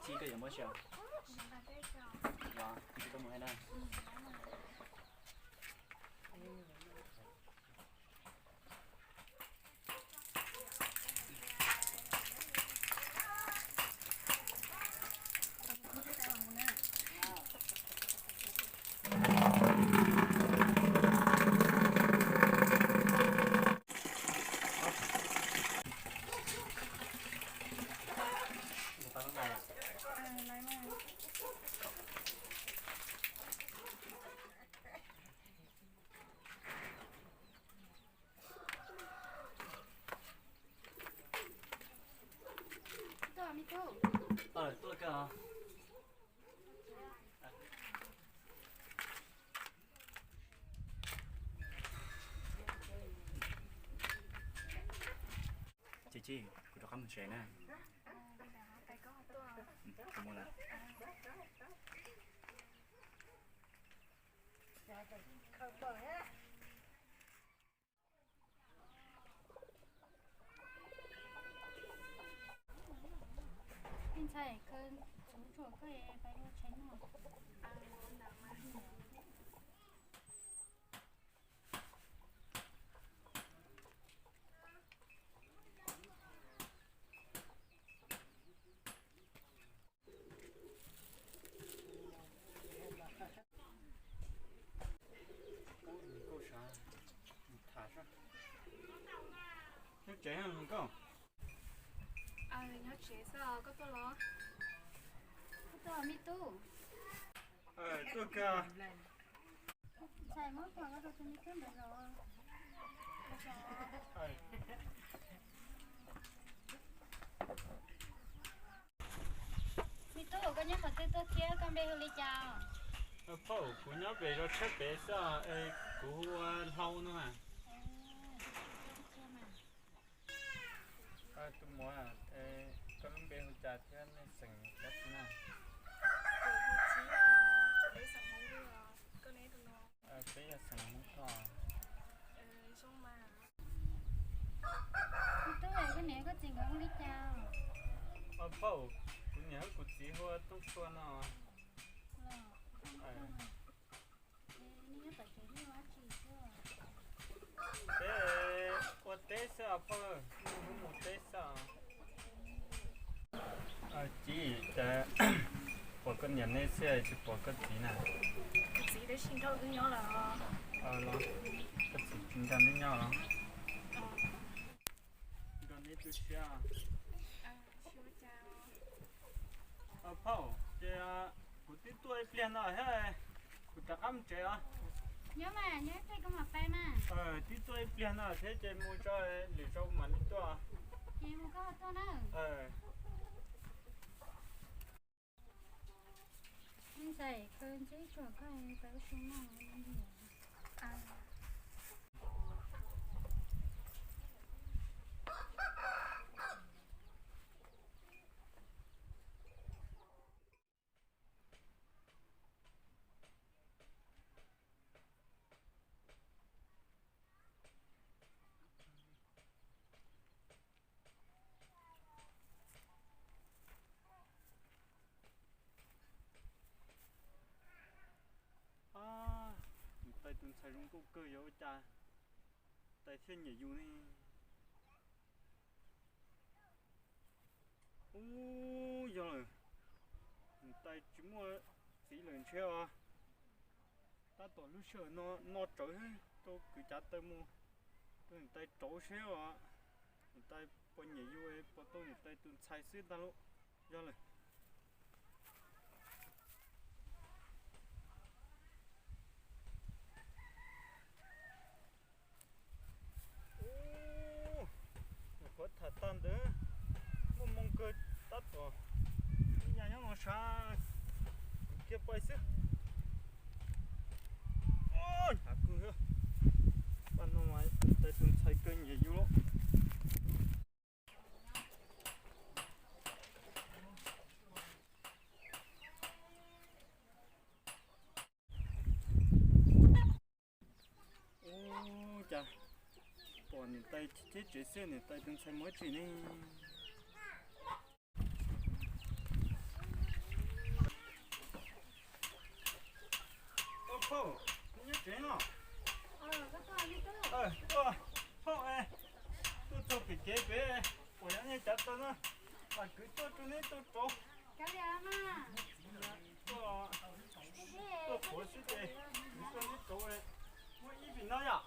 Koj yuav muab tsis? Los, koj mus hais na. Tuaj, me tub. Tuaj kawg. Ces tsis, kuv rov qab mus tsev na. Kuv mus lawm. Ntxhais, khaws tsuag koj pais ua tshais noj. Nkauj sav, tham saib. Nyob tsev nkauj? Nyob tsev xwb, koj tuaj los? Koj tuaj, me tub. Tuaj kawg. Ntxhais, muab quas koj rau tus me tub ntawd zov. Me tub, koj nyob qhov twg tuaj thiab, koj npe hu li cas? Phauj, kuv nyob pem zos tsheb pem xwb, kuv hu ua Hlau no mas. Tus muam, koj lub npe hu cas thiab nej xeem dab tsi na? Peb yog xeem Hmoob Thoj. Me tub, koj niam koj txiv nkawd hu li cas? Phauj, kuv niam thiab kuv txiv hu ua Tooj Tshua no. Peb ua teb xwb os phauj, mus teb xwb os. Txiv, cas pom koj niam nej xwb tsis pom koj txiv na? Kuv txiv tab sis nrog wb nyob lawm. Los, koj txiv tsis nrog neb nyob los? Nrog neb tu siab. Phauj, ces kuv twb tuaj ib pliag no thiab, kuv rov qab mus tsev os. Nyob mas, nyob ib pliag koj mam pais mas. Twb tuaj ib pliag no thiab ces mus tso, lwm zaus mam li tuaj. Ces mus koj tuaj na. Ntxhais, khaws ntxhib tsuag koj pais ua si noj. Niam tais tus ntxhais zoo nkauj kawg, yog ua cas tais thiaj nyiam yus ne? Ub, yog lawm, niam tais tsis muaj txiv lawm ntshe os. Tab tom lub sij hawm no no tsawv, tau kwv cav taw mus rau niam tais rauv seb os, niam tais puas nyiam yus, puas tau niam tais tus ntxhais xwb ntag lauj. Yog lawm. Ub, nyuam qhuav tham tag ntawd, muaj moo kawg tab tom ib yam nyob no sav, kuv kiag pais xwb. Hnyav kawg, paj no mas tais tus ntxhais kawg nyiam yus. Ub, cas pom niam tais cheb tsev xwb, niam tais tus ntxhais mus dab tsi ne? Ces peb uas yog nej cov tau no, mam kwv tuaj rau neb tuaj rauv. Tuaj, tuaj qhuav xwb ces kwv tuaj neb rauv. Muaj ib vim no yom.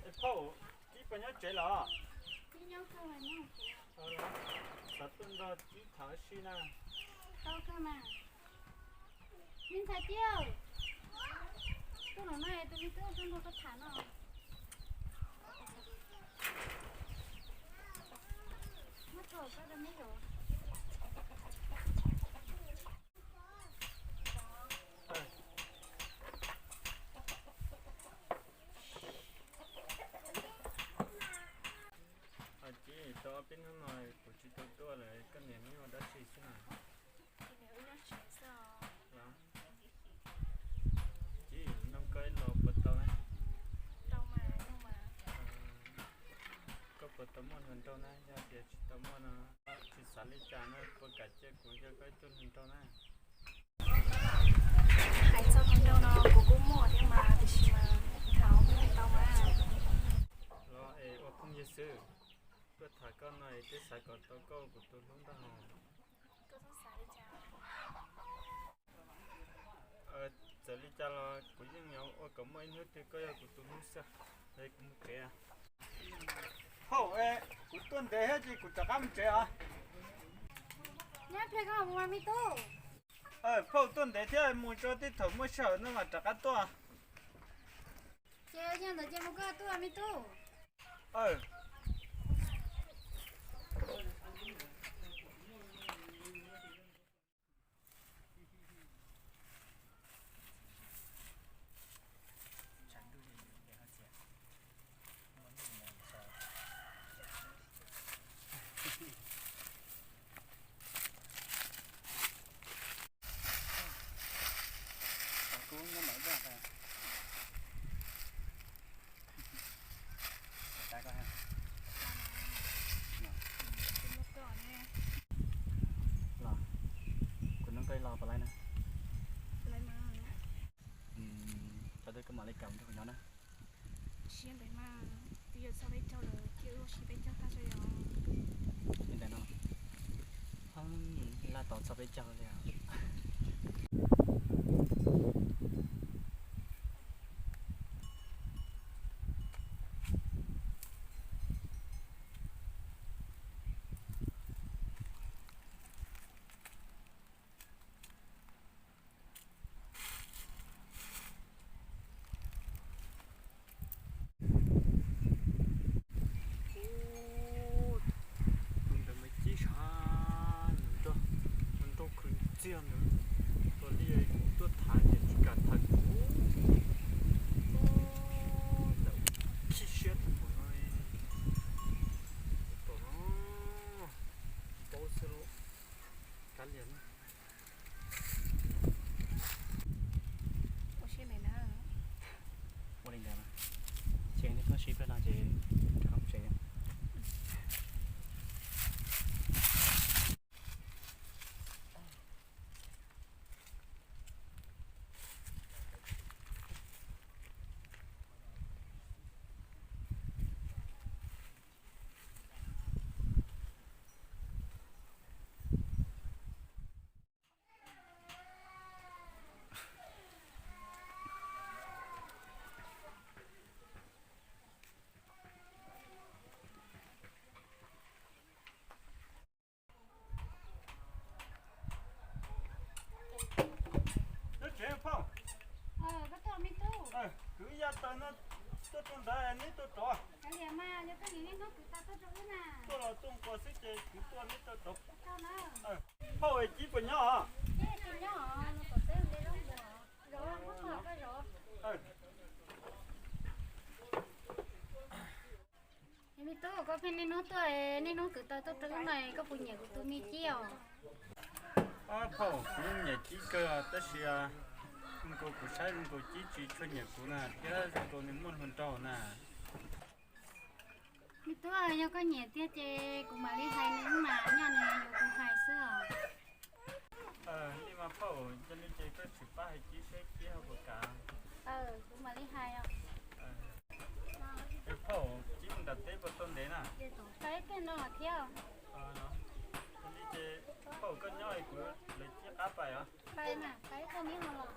Es phauj, tib puas nyob tsev los? Xav tuaj nrog tib tham ua si na. Me ntxhais Ciab, tuaj no na, tus me tub tuaj nrog koj tham no. Muab tso koj rau neb zaum. Ces tau ob peb hnub no kuv tsis tau tuaj lawm, koj niam nyob ua dab tsi xwb na? Ces nug koj ib los puas tau na? Koj puas tau muaj hluas nraug na? Yog tias tsis tau muaj no, tsis xav li cas no, puas kam cia kuv yog koj ib tug hluas nraug na? Hais txog hluas nraug no kuv kuj muaj thiab mas, tiam sis mas thaum ub tsis tau mas. Los es ua phooj ywg xwb, tuaj tham koj no es twb xav kom tau koj ua kuv tus hlub ntag hos. Txawm li cas los kuv yeej yuav ua kom muaj ib hnub twg koj yog kuv tus hlub xwb. Es kuv mus tsev. Phauj, kuv tuaj ntev thiab ces kuv rov qab mus tsev os. Nyob pliag koj mus mas me tub. Phauj, tuaj ntev thiab, mus tso tej thaum muaj sij hawm no mam rov qab tuaj. Ces yog ntawd ces mus koj tuaj me tub. Los, kuv nug koj ib los puas laib na? Thaum twg koj mam li kam nrog kuv nyob na? Siab ntev mas, twb yuav txog peb caug lawm thiaj ua si peb caug tag tso yom. Li ntawd no, laj tau txog peb caug li os. Tus ntawd mas cib sab nws nrog, nws nrog khwv ntxiag ntawd. Tus li tuaj tham ces tsis kam tham kuv. Ntawm khib siab tus no, tus no paub xwb lauj. Kav liam. Ua siab ntev na. Ua li ntawd na. Ces nej pheej sib pliag no ces rov qab mus tsev. Nyob tsev phauj. Kwv ib yav taws no tuaj rau ntawd neb tuaj rov. Tuaj los tuaj nquas xwb ces kwv tuaj neb tuaj rov. Phauj, cib puas nyob os? Me tub, koj pheej niaj hnub tuaj, niaj hnub kwv taws tuaj rau lub no, koj puas nyiam kuv tus me Cib os? Phauj, kuv yeej nyiam Cib kawg tab sis zoo nkaus kuv saib zoo nkaus Cib tsis tshua nyiam kuv na, thiab zoo nkaus nws muaj hluas nraug na. Me tub, yog koj nyiam tiag ces kuv mam li hais nws mas, nyob nws yuav kuv hais xwb os. Li mas phauj, yog li ces koj sim pab hais Cib seb Cib ho puas kam. Kuv mam li hais os. Es phauj, tib mus nram teb puas tau ntev na? Peb kawg no thiab. Li ces phauj koj nyob es kuv lawv cib qab pais os. Pais mas, pais ib tag neb no los.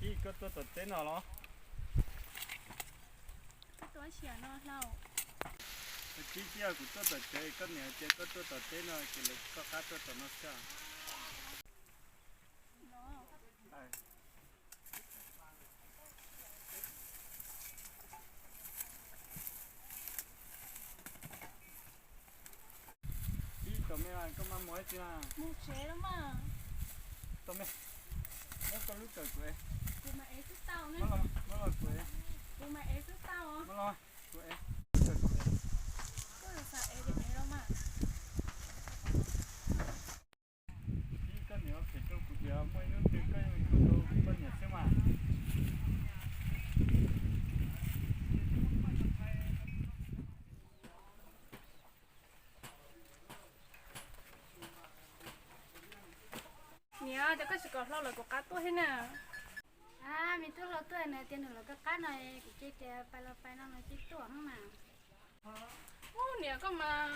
Tib, koj tuaj tom teb no los? Koj tuaj ua cas no hlau? Tib, tib, kuv tuaj tom tsev, koj niam tias koj tuaj tom teb no ces lawv koj qab tuaj tom no xwb. Tib, tom me, koj maj mus ib tsi na. Mus tsev los mas. Tom me, muab koj lub kawm kuv ev. Kuv mas ev xwb tau na. Muab los kuv ev. Kuv mas ev xwb tau. Muab los kuv ev. Koj xav ev ces ev los mas. Tib, koj niam phem rau kuv tias muaj ib hnub twg koj yuav tsum tau poj niam xwb mas. Niam, cas koj tsis kom hlau lawv kuv qab tuaj thiab na? Me tub hlau tuaj nws tias nws lawv koj qab no, kuv cia tias pais los pais no los cia tuaj mas. Ub, niam koj mas.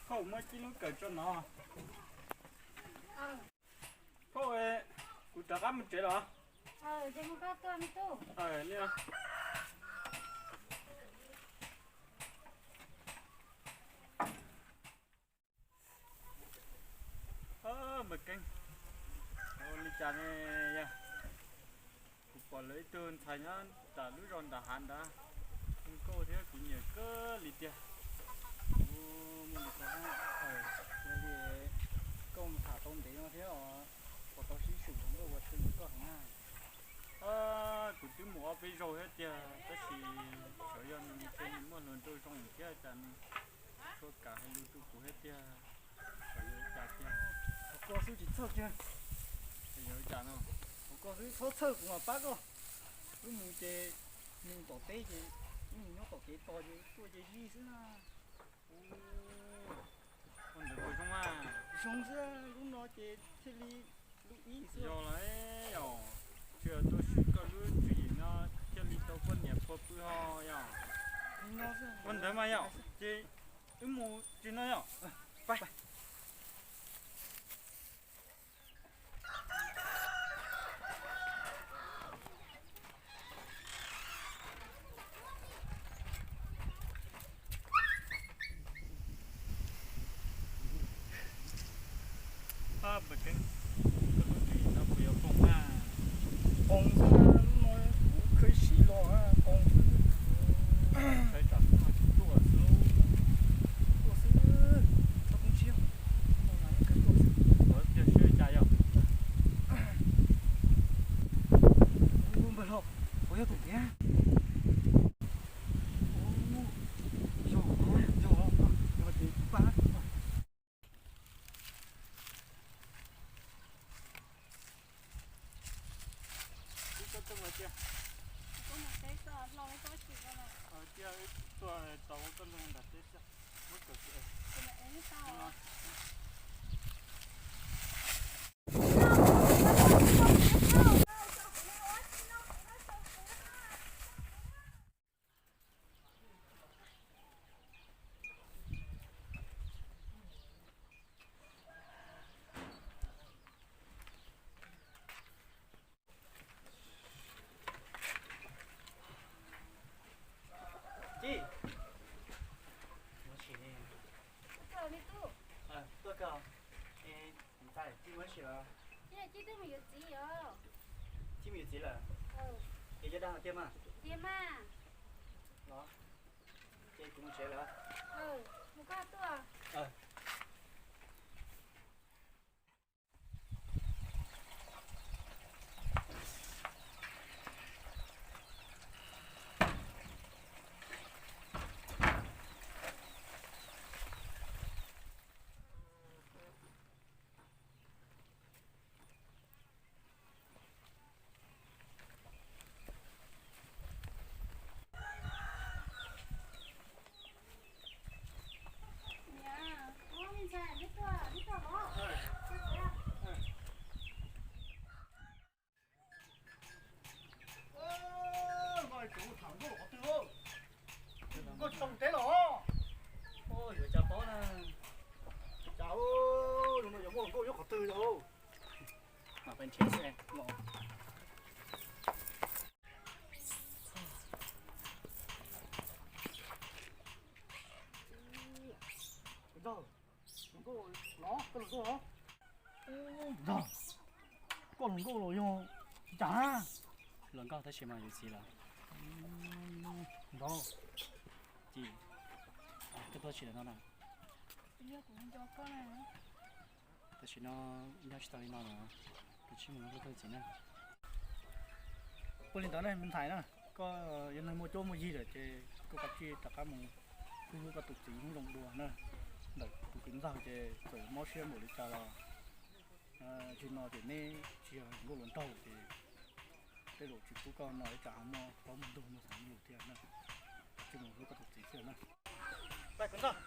Phauj, muab tib lub kawm tso no. Phauj, kuv rov qab mus tsev los? Li. Npawg Keeb, ua li cas ne yog? Kuv pom lawv ib tug ntxhais nyob nram lub zos nram hav ntawd, zoo nkauj thiab kuv nyiam kawg li tiag. Ua li koj mus tham tau ntev no thiab os, puas tau sib xyuas zoo nkauj ua tshwj koj heev na. Kuv twb mus ob peb zaug thiab tiag, tab sis xyov yog nws muaj hluas nraug zoo thiab cas nws tsis kam hais lus rau kuv thiab tiag. Xyov yog cas tiag. Koj xwb tsis txhawj kiag. Xyov yog cas no. Koj xwb txhob txhawj kuv mam pab koj. Wb mus ces mus tom teb ces wb mus nyob tom kev tos ces tuaj ces zij xwb na. Ua ntawd puas zoo mas? Zoo xwb, lub no ces thiaj li lub ib xwb. Yog lawm yom, tsis yog tuaj swb koj lub tswv yim no thiaj li tau poj niam puag pw ho yom. Ua ntawd mas yom, ces wb mus tsis no yom. Pab. Npawg Keeb, koj lub tswv yim no puas yuav poob mas? Poob xwb, lub no kuv khwv siv los poob xwb. Tsam tuaj xwb, tuaj xwb, txhob poob siab, lub no mas yeej kawg tuaj xwb. Ua tiag siab cas yog? Npawg Hlau, puas yog tus tiag? Yog, yog, yog ces pab. Wb tuaj txog tiag. Wb tuaj txog koj nroog nram teb xwb. Muab kawm kuv es. Tij, muab sim ne. Tuaj kawg. Ntxhais, Tij muab sim los? Tij twb mus yuav txiv os. Tij mus yuav txiv lawm? Es yog dag tiag mas? Tiag mas. Ces kuv mus tsev lawm. Nkauj tsis tau mus teb los? Yuav cas paub na. Cas, zoo no yog muaj hluas nkauj nyob qhov twg os? Mam pais nrhiav seb. Ntag, hluas nkauj los, koj hluas nkauj los? Ntag, koj hluas nkauj los yog tsis cas na. Hluas nkauj tab sis mas yuav txiv lawm. Ntag, ces koj tuaj tsis lawm no na? Tam sim no nyob tsis tau li no lawm, kuv sim mus hu koj tus txiv na. Ua li ntawd ne me ntxhais na, koj yog neeg muaj cuab muaj yig lawm ces koj kav tsij rov qab mus hu hlub koj tus txiv hnub zoo dua na. Ntawm tus kwv ntxawg ces txawm mob siab npaum li cas los, tsis no ces neb tsis yog nkauj hluas nraug ces tej zaum tsis pub koj no ib tsam ho muaj plaub muaj ntug muaj xeev lus thiab na. Kav tsij mus hlub koj tus txiv xwb na. Kwv ntxawg,